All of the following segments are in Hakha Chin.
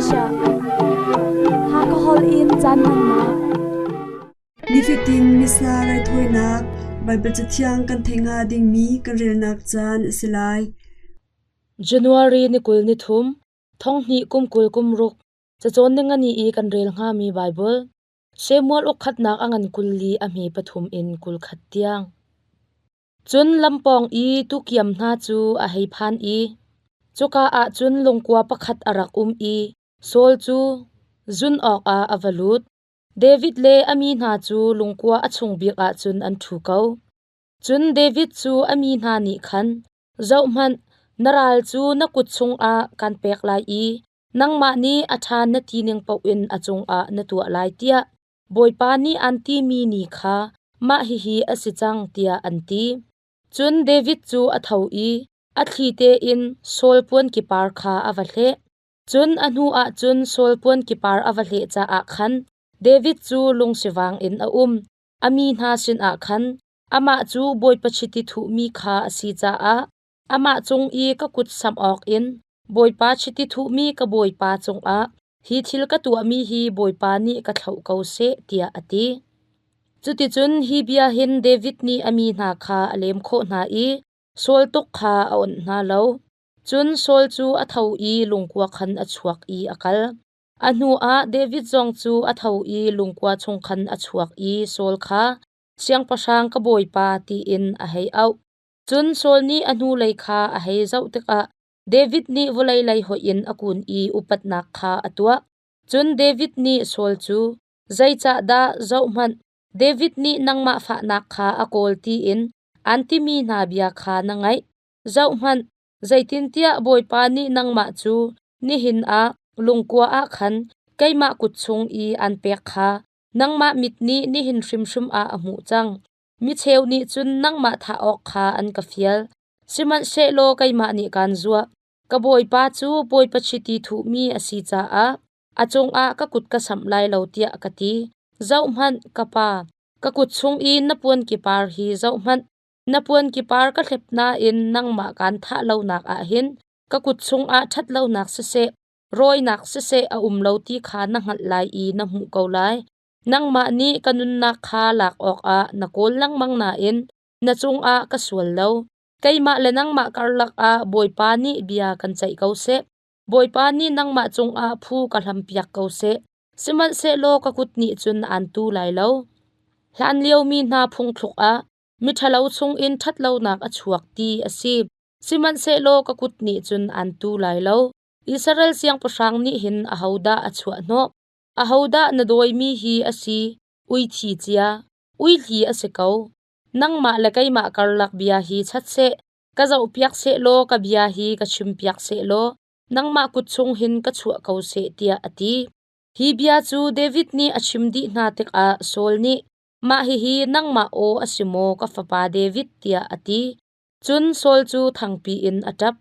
Malaysia. Hakha holh in caan hmannak. Nifatin Missa raithawinak Baibal Cathiang kan theih hnga dingmi kan relnak caan a si lai. January ni 23, thonghnih kum 20 kum ruk, cacawn ningani i kan rel hngami Baibal Samuel ukkhatnak a ngan 24 a hme pathum in 21 tiang. Cun lampawng i tukiam hna cu a hei phan i cuka ah cun lungkua pakhat a rak um i Saul cu zun awkah a va lut. David le a mi hna cu lungkua a chung bik ah cun an ṭhu ko. Cun David cu a mi hna nih khan, Zohhmanh, na ral cu na kut chungah kan pek lai i nangmah nih a ṭha na ti ning paoh in a cungah na tuah lai tiah Bawipa nih aan timi ni kha mah hihi a si cang tiah an ti. Cun David cu a tho i a thli tein Saul puan kipar kha a va hleh. Cun a hnuah cun Saul puan kipar a va hleh caah khan David cu lungsivang in a um. A mi hna sinah khan amah cu Bawipa chiti thuhmi kha a si caah amah cung i ka kut samh awkin Bawipa chiti thuhmi ka bawipa cungah hi thil ka tuahmi hi Bawipa nih ka thlauh ko seh, tiah a ti. Cuticun hi bia hin David nih a mi hna kha a lem khawh hna i Saul tuk kha a onh hna lo. Cun Saul cu a tho i lungkua khan a chuak i a kal. A hnuah David zong cu a tho i lungkua chung khan a chuak i Saul kha, Siangpahrang ka bawipa, tiin a hei auh. Cun Saul nih a hnulei kha a hei zoh tikah David nih vawlei lei hoih in a kun i upatnak kha a tuah. Cun David nih Saul cu, Zeicahdah, zohhmanh, David nih nangmah fahnak kha a kawl tiin aan timi hna bia kha na ngaih. Zohhmanh, zeitintiah Bawipa nih nangmah cu nihin ah lungkua ah khan keimah kut chung i aan pek kha nangmah mit nih nihin hrimhrim ah a hmuh cang. Mi cheu nih cun nangmah thah awk kha an ka fial. Sihmanhsehlaw keimah nih kaan zuah. Ka bawipa cu bawipa chiti thuhmi a si caah a cungah ka kut ka samh lai lo tiah ka ti. Zohhmanh, ka pa, ka kut chung i na puan kipar hi zohhmanh. Na puan kipar ka hlep nain nangmah kaan thah lonak ah hin ka kut chungah ṭhat lonak siseh, rawinak siseh a um lo ti kha na hngalh lai i na hmuh ko lai. Nangmah nih ka nunnak kha lak awkah na kawl lengmang nain na cungah ka sual lo. Keimah le nangmah karlak ah Bawipa nih bia kan ceih ko seh. Bawipa nih nangmah cungah phu ka hlampiak ko seh. Sihmanhsehlaw ka kut nih cun aan tu lai lo. Hlanlio mi hna phungthluk ah miṭhalo chungin ṭhatlonak a chuak ti a si. Sihmanhsehlaw ka kut nih cun aan tu lai lo. Israel siangpahrang nih hin ahodah a chuahhnawh? Ahodah na dawimi hi a si? Ui thi cia, ui hli a si ko. Nangmah le keimah karlak bia hi chat seh, ka zohpiak sehlaw ka bia hi ka chimpiak sehlaw nangmah kut chung hin ka chuah ko seh tiah a ti. Hi bia cu David nih a chim dih hna tikah Saul nih, Mah hihi nangmah aw a si maw ka fapa David tiah a ti. Cun Saul cu thangpi in a ṭap.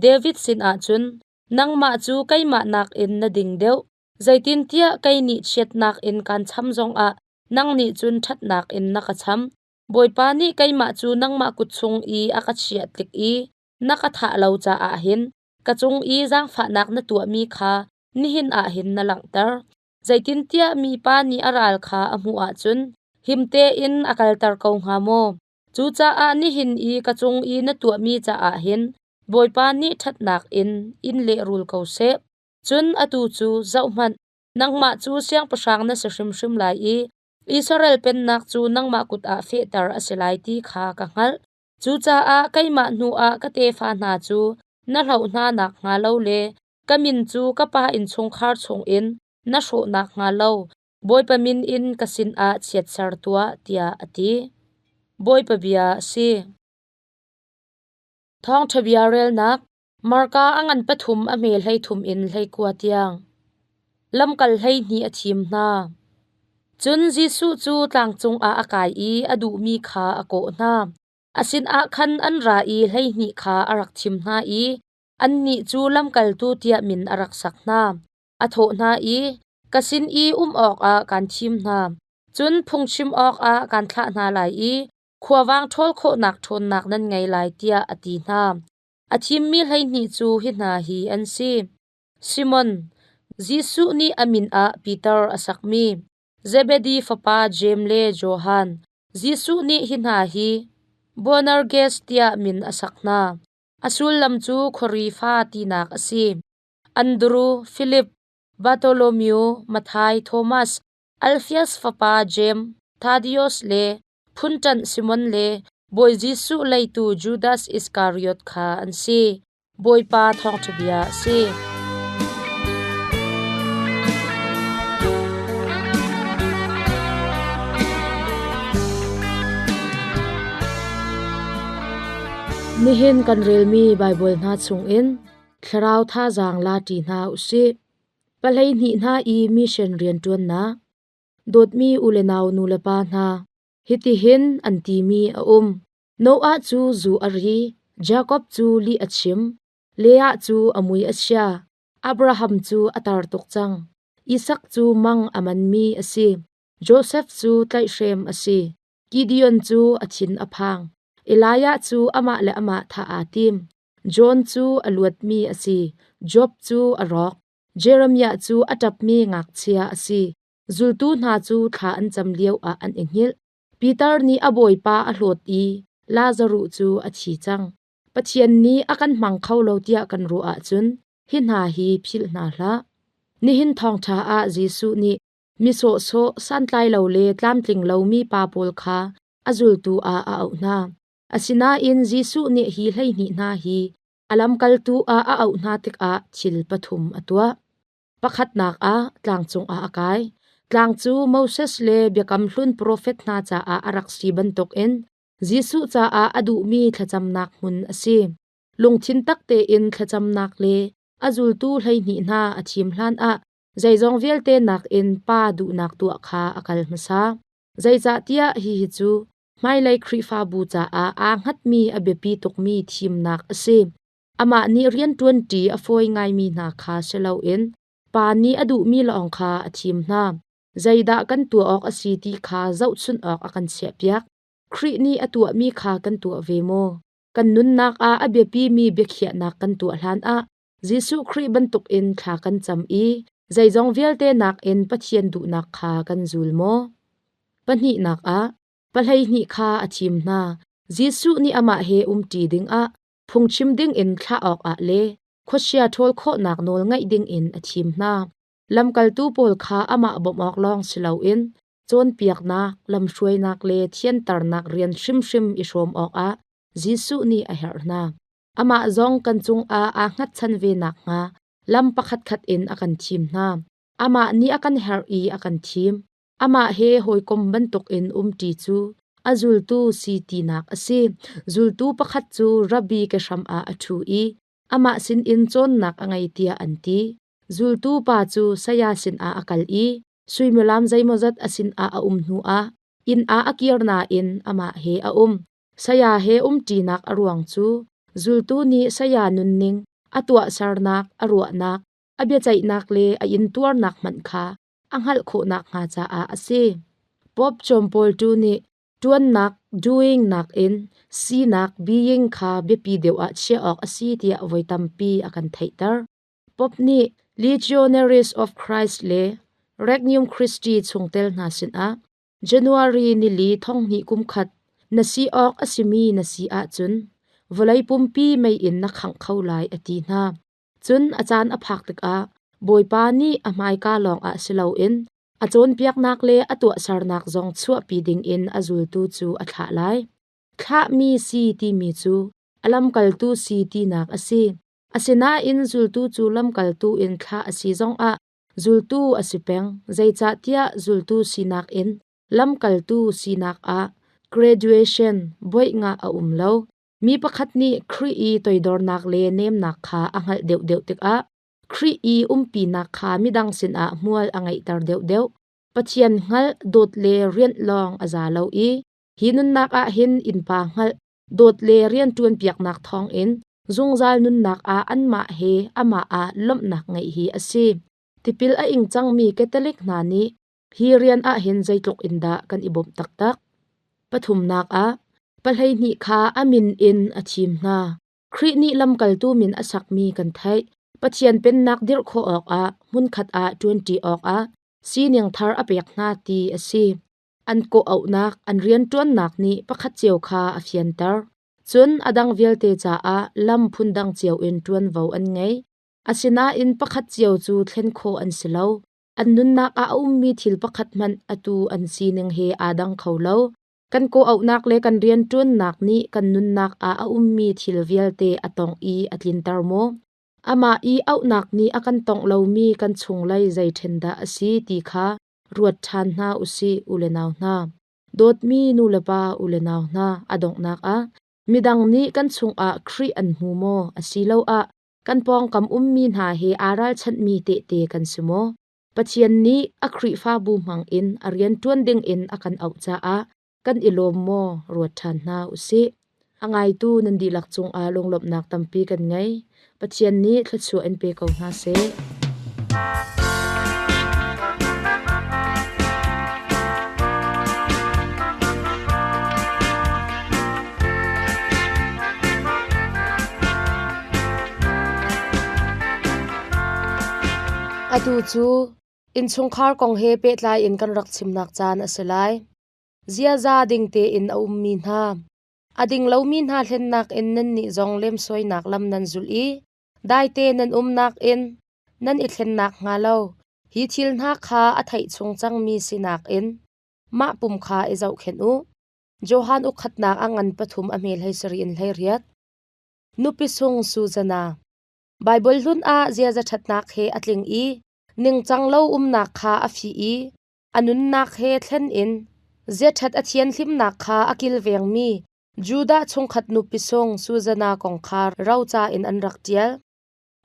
David sinah cun, Nangmah cu keimah nakin na ding deuh, zeitintiah kei nih chiatnak in kaan cham zongah nang nih cun ṭhatnak in na ka cham. Bawipa nih keimah cu nangmah kut chung i a ka chiah tlik i na ka thah lo caah hin ka cung i zaangfahnak na tuahmi kha nihin ah hin na langhter. Zeitintiah mipa nih a ral kha a hmuh ahcun him tein a kalter ko hnga maw? Cucaah nihin i ka cung i na tuahmi caah hin Bawipa nih ṭhatnak in in lehrul ko seh. Cun atu cu zohhmanh, nangmah cu siangpahrang na si hrimhrim lai i Israel pennak cu nangmah kut ah fehter a si lai ti kha ka hngalh. Cucaah keimah hnuah ka tefa hna cu na hloh hna nakhnga lo le ka min cu ka pa innchungkhar chungin na hrawh nakhnga lo Bawipa min in ka sinah chiatser tuah, tiah a ti. Bawipa bia a si. Thawngṭha bia relnak Marka a ngan pathum a hme 13 in 19 tiang. Lamkal 12 a thim hna. Cun Jesuh cu tlang cungah a kai i a duhmi kha a kawh hna. A sinah khan an ra i 12 kha a rak thim hna i annih cu lamkaltu tiah min a rak sak hna. A thawh hna i, Ka sin i um awkah kaan thim hna. Cun phungchim awkah kaan thlah hna lai i khuavang ṭhawl khawhnak ṭhawnnak nan ngei lai tiah a ti hna. A thimmi 12 cu hi hna hi an si. Simon, Jesuh nih a min ah Peter a sakmi, Zebedi fapa Jeim le Johan. Jesuh nih hi hna hi Boanerges tiah min a sak hna. A sullam cu khuari fa tinak a si. Andru, Filip, Bartholomew, Matthai, Thomas, Alfias fapa Jeim, Thaddeus le phunṭanh Simon le Bawi Jesuh leitu Judas Iskariot kha an si. Bawipa thawngṭha bia a si. Nihin kan relmi Baibal hna chungin thlarau thazaang la ṭi hna u sih. Pahlei hnih hna i mission rianṭuannak. Dawtmi u le nau nu le pa hna, hitihin an timi a um. Noah cu zu a ri, Jakob cu lih a chim, Leah cu a mui a chia, Abraham cu a tar tuk cang, Isak cu mang a manmi a si, Josef cu tlaihhrem a si, Gideon cu a thin a phang, Elijah cu amah le amah thah aa tim, John cu a luatmi a si, Job cu a rawk. Jeremiah cu a ṭapmi ngakchia a si. Zultu hna cu thla an cam lioah an i hngilh. Peter nih a Bawipa a hlawt i Lazaruh cu a thi cang. Pathian nih a kan hmang kho lo tiah kan ruah ahcun hi hna hi philh hna hlah. Nihin thawngṭha ah Jesuh nih mi sawhsawh, santlai lo le tlamtling lomi pa pawl kha a zultu ah a auh hna. Asinain Jesuh nih hi 12 hna hi A lamkaltu ah a auh hna tikah thil pathum a tuah. Pakhatnak ah tlang cungah a kai. Tlang cu Moses le Biakam Hlun profet hna caah a rak si bantukin Jesuh caah a duhmi thlacamnak hmun a si. Lungthin tak tein thlacamnak le a zultu 12 hna a thim hlanah zeizong vialte nakin Pa duhnak tuah kha a kal hmasa. Zeicahtiah hihi cu hmailei Khrihfabu caah aa hngatmi a biapi tukmi thimnak a si. Amah nih rianṭuanṭi a fawi ngaimi hna kha si loin Pa nih a duhmi lawng kha a thim hna. Zeidah kan tuah awk a si ti kha zohchunh awk a kan chiahpiak. Khrih nih a tuahmi kha kan tuah ve maw? Kan nunnak ah a biapimi biakhiahnak kan tuah hlanah Jesuh Khrih bantukin thla kan cam i zeizong vialte nakin Pathian duhnak kha kan zul maw? Pahnihnak ah, 12 kha a thim hna. Jesuh nih amah he umṭi dingah, phungchim dingin thlah awkah le khuachia ṭhawl khawhnak nawl ngeih dingin a thim hna. Lamkaltu pawl kha amah bawmh awk lawng si loin cawnpiaknak, lamhruainak le thianternak rian hrimhrim i hrawm awkah Jesuh nih a herh hna. Amah zong kan cungah aa hngatchan ve nakhnga lam pakhatkhat in a kan thim hna. Amah nih a kan herh i a kan thim. Amah he hawikom bantukin umṭi cu a zultu si tinak a si. Zultu pakhat cu rabbi kehram ah a ṭhu i amah sinin cawnnak a ngei tiah an ti. Zultu pa cu saya sinah a kal i suimilam zeimawzat a sinah a um hnuah inn ah a kir nain amah he a um. Saya he umṭinak a ruang cu zultu nih saya nunning, a tuahsernak, a ruahnak, a biaceihnak le a intuarnak hmanh kha a hngalh khawh nakhnga caah a si. Pope John Paul II nih ṭuannak doing nakin sinak being kha biapi deuh ah chiah awk a si tiah voi tampi a kan theihter. Pope nih Legionaries of Christ le Regnum Christi chungtel hna sinah January nili thonghnih kum khat na si awk a simi na si ahcun vawlei pumpi mei in na khangh kho lai a ti hna. Cun a caan a phak tikah Bawipa nih a hmaika lawngah si loin a cawnpiaknak le a tuahsernak zong chuahpi dingin a zultu cu a thlah lai. Thlahmi si timi cu a lamkaltu si tinak a si. Asinain zultu cu lamkaltu in thlah a si zongah zultu a si peng, zeicahtiah zultu sinak in lamkaltu sinak ah graduation boih ngah a um lo. Mi pakhat nih Khrih i toidornak le nemnak kha a hngalh deuhdeuh tikah Khrih i umpinak kha midang sinah hmual a ngeihter deuhdeuh. Pathian hngalh, dawt le rianh lawng a za lo i hi nunnak ah hin innpa hngalh, dawt le rianṭuanpiaknak thawngin zungzal nunnak ah anmah he amah ah lawmhnak ngeih hi a si. Tipil a ing cangmi Catholic hna nih hi rian ah hin zeitluk in dah kan i bawmh taktak. Pathumnak ah, 12 kha a min in a thim hna. Khrih nih lamkaltu min a sakmi kan theih. Pathian Pennak dirh khawh awkah hmunkhat ah ṭuanṭi awkah sining thar a pek hna ti a si. An kawhauhnak, an rianṭuannak nih pakhat cio kha a fianter. Cun a dang vialte caah lam phundang cio in ṭuanvo an ngei. Asinain pakhat cio cu thlen khawh an si lo. An nunnak ah a ummi thil pakhat hmanh atu an sining he aa dang kho lo. Kan kawhauhnak le kan rianṭuannak nih kan nunnak ah a ummi thil vialte a tawngh i a tlinter maw? Amah i auhnak nih a kan tawngh lomi kan chunglei zei ṭhen dah a si ti kha ruat ṭhan hna u sih u le nau hna. Dawtmi nu le pa u le nau hna, a donghnak ah midang nih kan chungah Khrih an hmu maw asiloah kan pawngkam ummi hna he aa ralchanhmi tehte kan si maw? Pathian nih a Khrihfabu hmangin a rianṭuan dingin a kan auh caah kan i lawm maw ruat ṭhan hna u sih. A ngaitu nan dihlak cungah lunglawmhnak tampi kan ngei. Pathian nih thluachuah in pe ko hna seh. Atu cu innchungkhar kong he pehtlai in kan rak chimnak caan a si lai. Ziaza ding tein a ummi hna, a ding lomi hna hlennak in nannih zong lemsawinak lam nan zulh i daite nan umnak in nan i thlennak hnga lo, hi thil hna kha a theih chung cangmi sinak in mah pum kha i zohkhenh u. Johan ukhatnak a ngan pathum a hmel hei sarih in 18. Nupi sung Susanna. Baibal hlun ah ziaza ṭhatnak he a tling i ningcang lo umnak kha a fih i a nunnak he thlen in ziaṭhat a thianhlimnak kha a kilvengmi Judah chungkhat nupi sung Susanna kong kha roca in an rak ṭial.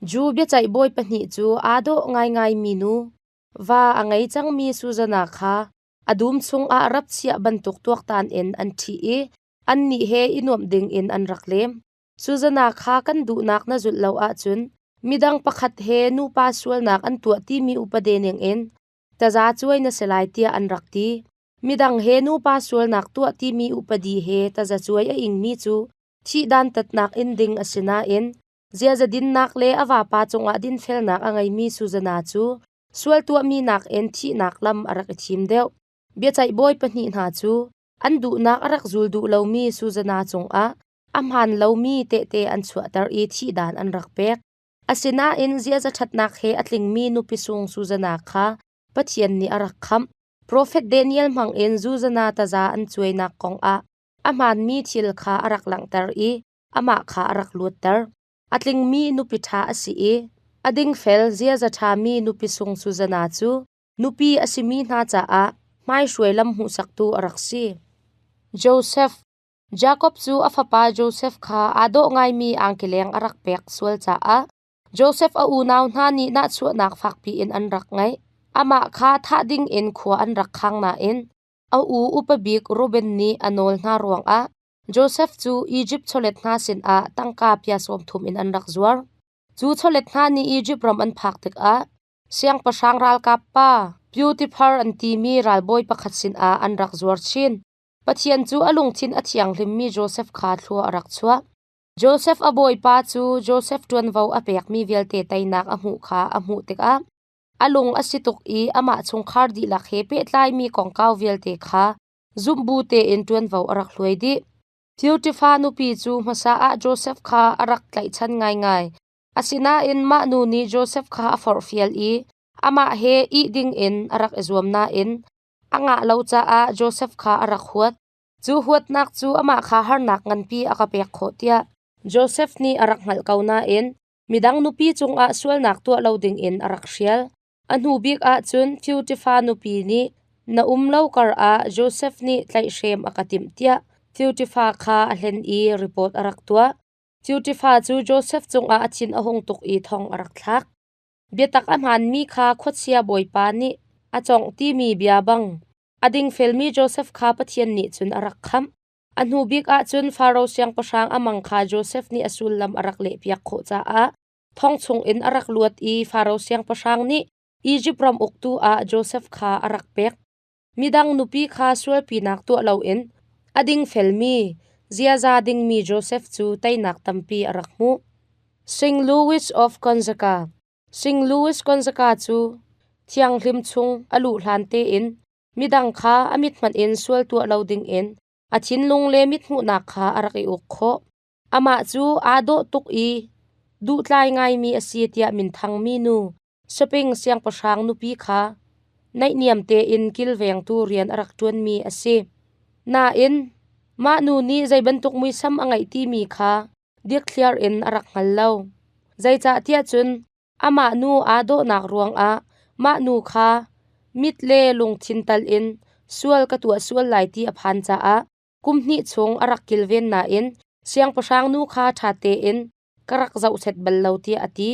Jew biaceih bawi pahnih cu aa dawh ngaingaimi nu, va a ngei cangmi Susanna kha a dum chungah rap chiah bantuk tuaktan in an ṭhih i annih he i nuamh dingin an rak lem. Susanna kha kan duhnak na zulh lo ahcun midang pakhat he nupa sualnak an tuah timi upade ningin taza cuai na si lai tiah an rak ti. Midang he nupa sualnak tuah timi upadi he taza cuai a ingmi cu thih dantatnak in ding a si nain ziaza dinnak le a vapa cungah dinfelnak a ngeimi Susanna cu sual tuahmi nakin thihnak lam a rak i thim deuh. Biaceih bawi pahnih hna cu an duhnak a rak zul duh lomi Susanna cungah a hmaan lomi tehte an chuahter i thihdan an rak pek. Asinain ziaza ṭhatnak he a tlingmi nupi sung Susanna kha Pathian nih a rak khamh. Profet Daniel hmangin Susanna taza an cuainak kongah a hmaanmi thil kha a rak langhter i amah kha a rak luatter. A tlingmi nupi ṭha a si i a dingfel ziaza ṭhami nupi sung Susanna cu nupi a simi hna caah hmaihruai lam hmuhsaktu a rak si. Joseph Jakob cu a fapa Joseph kha aa dawh ngaimi angkileng a rak pek sual caah Joseph a unau hna nih nahchuahnak fakpi in an rak ngeih. Amah kha thah dingin khua an rak khang nain a u upa bik Reuben nih a nawl hna ruangah Joseph cu Izipt chawlet hna sinah tangka pia sawm thum in an rak zuar. Cu chawlet hna nih Izipt ram an phak tikah siangpahrang ralkap pa Potiphar an timi ralbawi pakhat sinah an rak zuar chin. Pathian cu a lungthin a thianghlimmi Josef kha thlua a rak chuah. Josef a bawipa cu Josef ṭuanvo a pekmi vialte teinak a hmuh kha a hmuh tikah a lung a si tuk i amah chungkhar dihlak he pehtlaimi kongkau vialte kha zumhbu tein ṭuanvo a rak hluai dih. Potiphar nupi cu hmasa ah Josef kha a rak tlaihchan ngaingai. Asinain mah nu nih Josef kha a forhfial i amah he ih dingin a rak i zuam nain a ngah lo caah Josef kha a rak huat. Cu huatnak cu amah kha harnak nganpi a ka pek khawh tiah Josef nih a rak hngalh ko nain midang nupi cungah sualnak tuah lo dingin a rak hrial. A hnu bik ah cun Potiphar nupi nih na um lo karah Josef nih tlaihhrem a ka timh tiah Potiphar kha a hlen i report a rak tuah. Potiphar cu Josef cungah a thin a hung tuk i thong a rak thlak. Biatak a hmaanmi kha khuachia bawipa nih a cawngh timi bia bang a dingfelmi Josef kha Pathian nih cun a rak khamh. A hnu bik ah cun Faro siangpahrang a mang kha Josef nih a sullam a rak lehpiak khawh caah thong chungin a rak luat i Faro siangpahrang nih Izipt ram uktu ah Josef kha a rak pek. Midang nupi kha sualpinak tuah loin a dingfelmi, ziaza dingmi Josef cu teinak tampi a rak hmuh. St. Louis of Gonzaga St. Louis Gonzaga cu thianghlim chung a luh hlan tein midang kha a mithmanh in sual tuah lo dingin a thinlung le mithmuhnak kha a rak i uk khawh. Amah cu aa dawh tuk i duhtlai ngaimi a si tiah minthangmi nu Spain siangpahrang nupi kha naihniam tein kilvengtu rian a rak ṭuanmi a si. Nain, mah nu nih zei bantuk muisam a ngeih timi kha dikthliar in a rak hngal lo. Zeicahtiah cun amah nu aa dawhnak ruangah mah nu kha mit le lungthin tal in sual ka tuah sual lai ti a phan caah kum hnih chung a rak kilven nain siangpahrang nu kha ṭha tein ka rak zohset bal lo tiah a ti.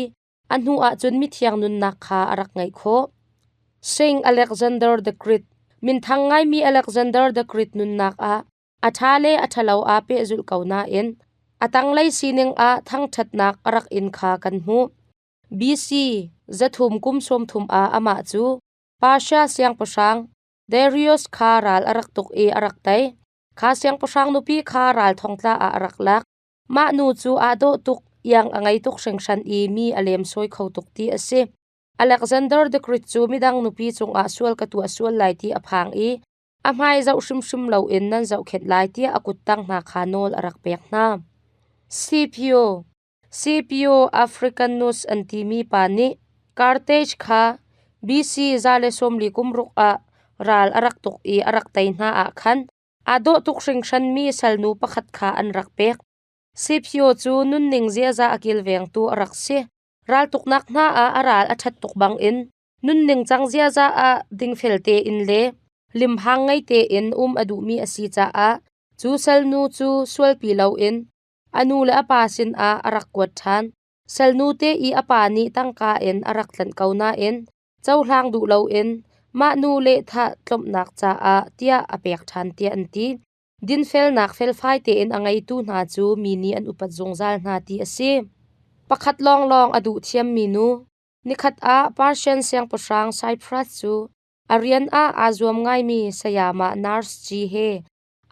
A hnu ahcun mithiang nunnak kha a rak ngeih khawh. Saint Alexander the Great Minthang ngaimi Alexander the Great nunnak ah a ṭha le a ṭhalo aa pehzulh ko nain a tanglei sining ah thangṭhatnak a rak in kha kan hmuh. BC 330 ah amah cu Persia siangpahrang Darius kha ral a rak tuk i a rak tei. Kha siangpahrang nupi kha ral thongtla ah a rak lak. Mah nu cu aa dawh tuk, iang a ngei tuk hringhran i mi a lemsawi kho tuk ti a si. Alexander the Great cu midang nupi cungah sual ka tuah sual lai ti a phang i a hmai zoh hrimhrim loin nan zohkhenh lai tiah a kuttang hna kha nawl a rak pek hna. Scipio Scipio Africanus an timi pa nih Carthage kha BC 146 ah ral a rak tuk i a rak tei hna ah khan aa dawh tuk hringhranmi salnu pakhat kha an rak pek. Scipio cu nunning ziaza a kilvengtu a rak si. Raltuknak hna ah a ral a ṭhat tuk bangin nunning cang ziaza ah dingfel tein le limhang ngei tein um a duhmi a si caah cu salnu cu sualpi loin a nu le a pa sinah a rak kuat ṭhan. Salnu te i a pa nih tangka in a rak tlanh ko nain cohlang duh loin mah nu lehthah tlawmhnak caah tiah a pek ṭhan tiah an ti. Dinfelnak felfai tein a ngeitu hna cu mi nih an upat zungzal hna ti a si. Pakhat lawnglawng a duh thiammi nu. Nikhat ah Persian siangpahrang Cyprus cu a rian ah aa zuam ngaimi sayamah Nurse G he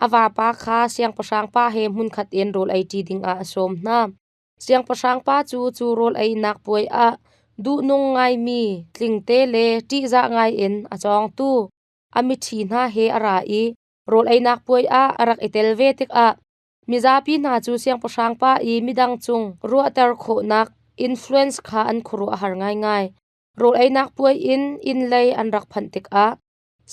a vapa kha siangpahrang pa he hmunkhat in rawl eiṭi dingah a sawm hna. Siangpahrang pa cu cu rawl einak puai ah duhnung ngaimi tlingte le ṭihzah ngaiin a cawngtu a miṭhi hna he a ra i rawl einak puai ah a rak i tel ve tikah mizapi hna cu siangpahrang pa i midang cung ruahter khawhnak influence kha an khuaruah a har ngaingai. Rawl einak puai in inn lei an rak phanh tikah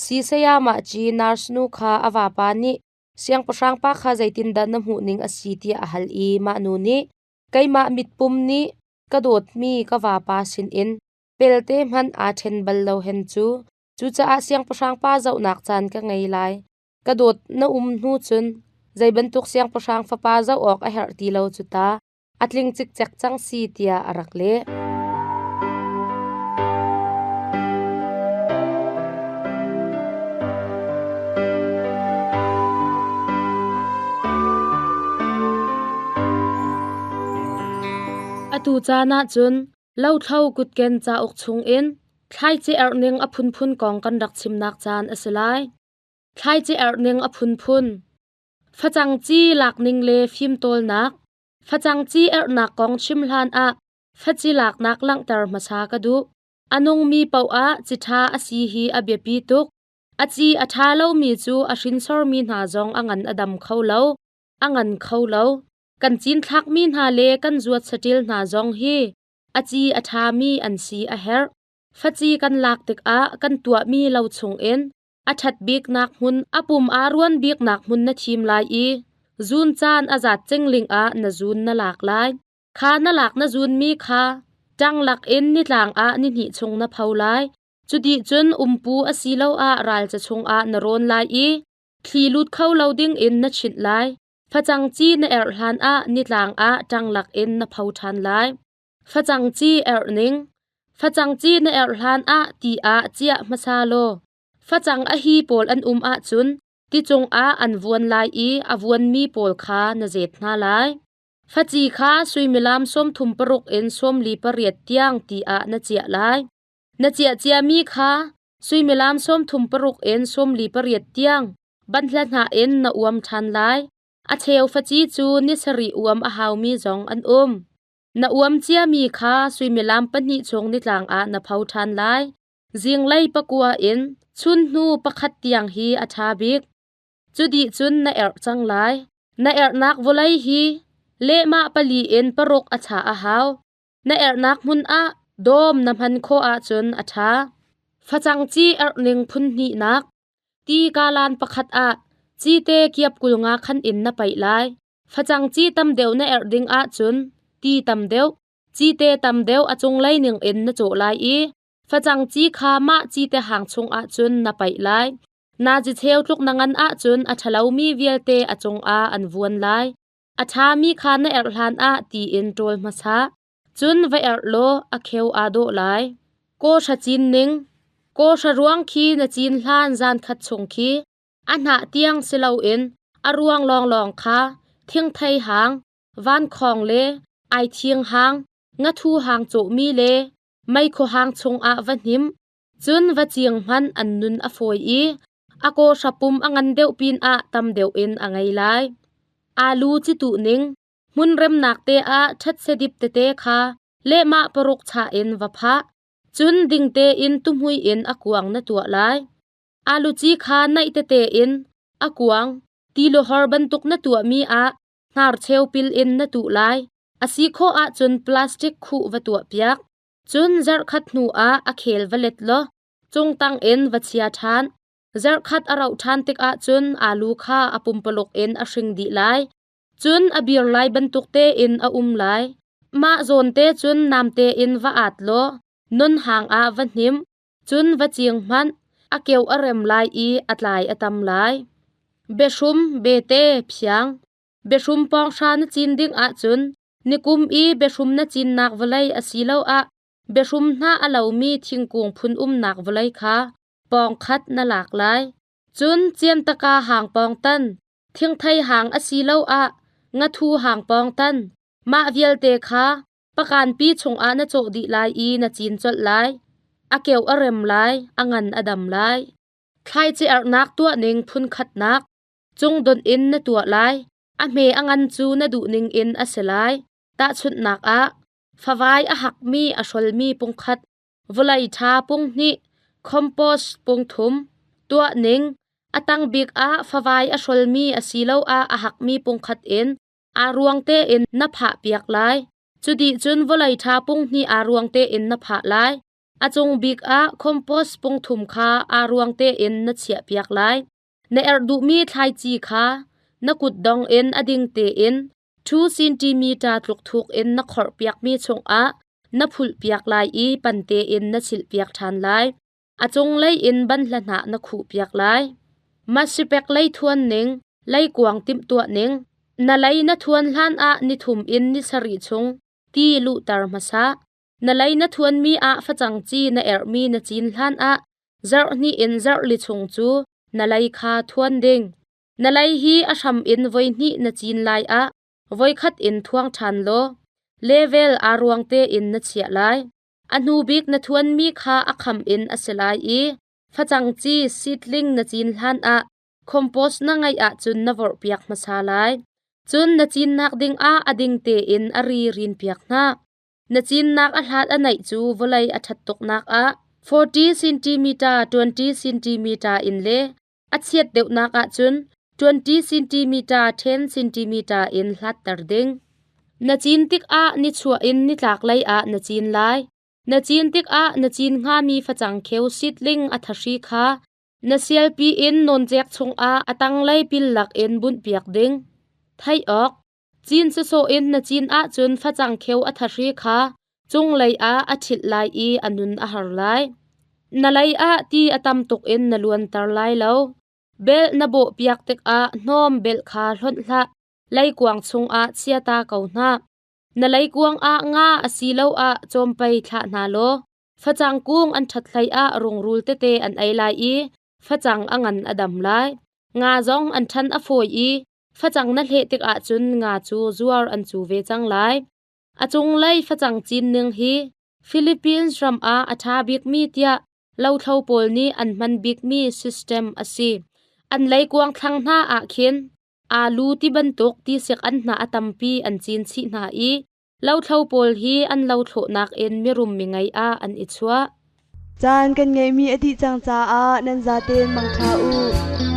si sayamah ci nurse nu kha a vapa nih siangpahrang pa kha zeitindah na hmuhning a si tiah a hal i mah nu nih keimah mitpum nih ka dawtmi ka vapa sinin pelte hmanh aa ṭhen bal lo hen cu cucaah siangpahrang pa zohnak caan ka ngei lai ka dawt na um hnu cun zei bantuk siangpahrang fapa zoh awk a herh ti lo cu ta a tling cikcek cang si tiah a rak leh. Atu caan ah cun lothlo kutken cauk chungin thlaici erhning a phunphun kong kan rak chimnak caan a si lai. Thlaici erhning a phunphun. Facang ci lakning le fimtawlnak. Facang ci erhnak kong chim hlan ah faci laknak langhter hmasa ka duh. A nungmi paoh ah ci ṭha a si hi a biapi tuk. A ci a ṭha lomi cu a hrinsormi hna zong a ngan a dam kho lo, a ngan kho lo. Kan cinthlakmi hna le kan zuat saṭil hna zong hi a ci a ṭhami an si a herh. Faci kan lak tikah kan tuahmi lo chungin a ṭhat biknak hmun a pum aa ruan biknak hmun na thim lai i zun caan a zat cingling ah na zun na lak lai. Kha na lak na zunmi kha ṭanglak in nitlang ah nihnih chung na pho lai. Cuti cun umpu asiloah ralca chungah na rawn lai i thli lut kho lo dingin na chinh lai. Facang ci na erh hlanah nitlang ah ṭanglak in na pho ṭhan lai. Facang ci erh ning. Facang ci na erh hlanah ti ah ciah hmasa law facang a hi pawl an um ahcun ti cungah an vuan lai i a vuanmi pawl kha na zet hna lai. Faci kha suimilam 36 in 48 tiang ti ah na ciah lai. Na ciah ciami kha suimilam 36 in 48 tiang banhla hna in na uam ṭhan lai. A cheu faci cu ni sarih uam a haumi zong an um. Na uam ciami kha suimilam pahnih chung nitlang ah na pho ṭhan lai. Zinglei pakua in chunhnu pakhat tiang hi a ṭha bik. Cu dih cun na erh cang lai. Na erhnak vawlei hi lehmah pali in paruk a chah a hau. Na erhnak hmun ah dawm na hman khawh ahcun a ṭha. Facang ci erhning phun hnihnak. Ti kalan pakhat ah cite kiap 50 khan in na paih lai. Facang ci tam deuh na erh ding ahcun ti tam deuh, cite tam deuh a cunglei ning in na cawh lai i facang ci kha mah cite hang chung ahcun na paih lai. Nazi cheu tluk na ngan ahcun a ṭhalomi vialte a cungah an vuan lai. A ṭhami kha na erh hlanah ti in ṭawl hmasa. Cun va erh law a kheu aa dawh lai. Kawhra cin ning. Kawhra ruang khi na cin hlan zan khat chung khi a hnah tiang si loin a ruang lawnglawng kha thingthei hang, vankhawng le aithing hang, ngathu hang cawhmi le meikhu hang chungah va hnim. Cun va ciing hmanh an nun a fawi i a kawhra pum a ngan deuh pinah tam deuh in a ngei lai. Aalu ci tuh ning. Hmun remnak te ah ṭhatse dip tete kha lehmah paruk chah in va phah. Cun ding tein tuhmui in a kuang na tuah lai. Aalu ci kha naih tete in a kuang tiluhor bantuk na tuahmi ah hnarcheu pil in na tuh lai. A si khawh ahcun plastic khuh va tuahpiak. Cun zarhkhat hnu ah a khel va let law cungtang in va chia ṭhan. Zarhkhat a rauh ṭhan tikah cun aalu kha a pumpaluk in a hring dih lai. Cun a bir lai bantuk tein a um lai. Mah zawn te cun namte in va at law non hang ah va hnim. Cun va ciing hmanh, a keuh a rem lai i a tlai a tam lai. Biahrum, bete, phiang. Biahrum pawnghra na cin ding ahcun nikum i biahrum na cinnak vawlei asiloah biahrum hnah a lomi thingkung phun umnak vawlei kha pawngkhat na lak lai. Cun ciantaka hang pawng tan, thingthei hang asiloah ngathu hang pawng tan, mah vialte kha pakanpi chungah na cawh dih lai i na cin colh lai. A keuh a rem lai, a ngan a dam lai. Thlaici erhnak tuahning phun khatnak, cungdonh in na tuah lai. A hme a ngan cu na duhning in a si lai. Tahchunhnak ah, favai a hakmi a hrolmi pungkhat, vawlei ṭha punghnih, compost pungthum, tuahning, a tang bik ah favai a hrolmi asiloah a hakmi pungkhat in aa ruang tein na phah piak lai. Cudih cun vawlei ṭha punghnih aa ruang tein na phah lai. A cung bik ah compost pungthum kha aa ruang tein na chiah piak lai. Na erh duhmi thlaici kha na kutdong in a ding tein 2 cm tluk thuk in na khorh piakmi chungah na phulh piak lai i pan tein na chilh piak ṭhan lai. A cunglei in banhla hnah na khuh piak lai. Masipek lei thuan ning, leikuang timhtuah ning. Na lei na thuan hlan ah nithum in ni sarih chung ti luhter hmasa. Na lei na thuanmi ah facang ci na erhmi na cin hlan ah zarh hnih in zarh li chung cu na lei kha thuan ding. Na lei hi a hram in voi hnih na cin lai ah voikhat in thuang ṭhan law level aa ruang tein na chiah lai. A hnu bik na thuanmi kha a kham in a si lai i facang ci seedling na cin hlan ah compost na ngeih ahcun na vorhpiak hmasa lai. Cun na cinnak ding ah a ding tein a ri rinpiak hna. Na cinnak a hlat a naih cu vawlei a ṭhat tuknak ah 40 cm 20 cm in le a chiat deuhnak ahcun 20 cm 10 cm in hlatter ding. Na cin tikah nichuah in nitlak lei ah na cin lai. Na cin tikah na cin hngami facang kheu seedling a thahri kha na sialpi in nawncek chungah a tanglei pil lak in bunhpiak ding. Theih awk, Cin sawsawh in na cin ahcun facang kheu a thahri kha cunglei ah a ṭhilh lai i a nun a har lai. Na lei ah ti a tam tuk in na luanter lai lo. Belh na bawhpiak tikah hnawm belh kha hlonh hlah. Leikuang chungah chia ta ko hna. Na leikuang ah nga asiloah cawmpei thlah hna law facang kung an ṭhat hlei ah rungrul tete an ei lai i facang a ngan a dam lai. Nga zong an ṭhan a fawi i facang na hleh tikah cun nga cu zuar an cu ve cang lai. A cunglei facang cin ning hi Philippines ram ah a ṭha bikmi tiah lothlo pawl nih an hman bikmi system a si. An leikuang thlang hna ah khin aalu ti bantuk tisik an hnah a tampi an cin chih hna i. Lothlo pawl hi an lothlawhnak in mirum mingei ah an i chuah. Caan kan ngeihmi a dih cang caah nan zaten mangṭha u.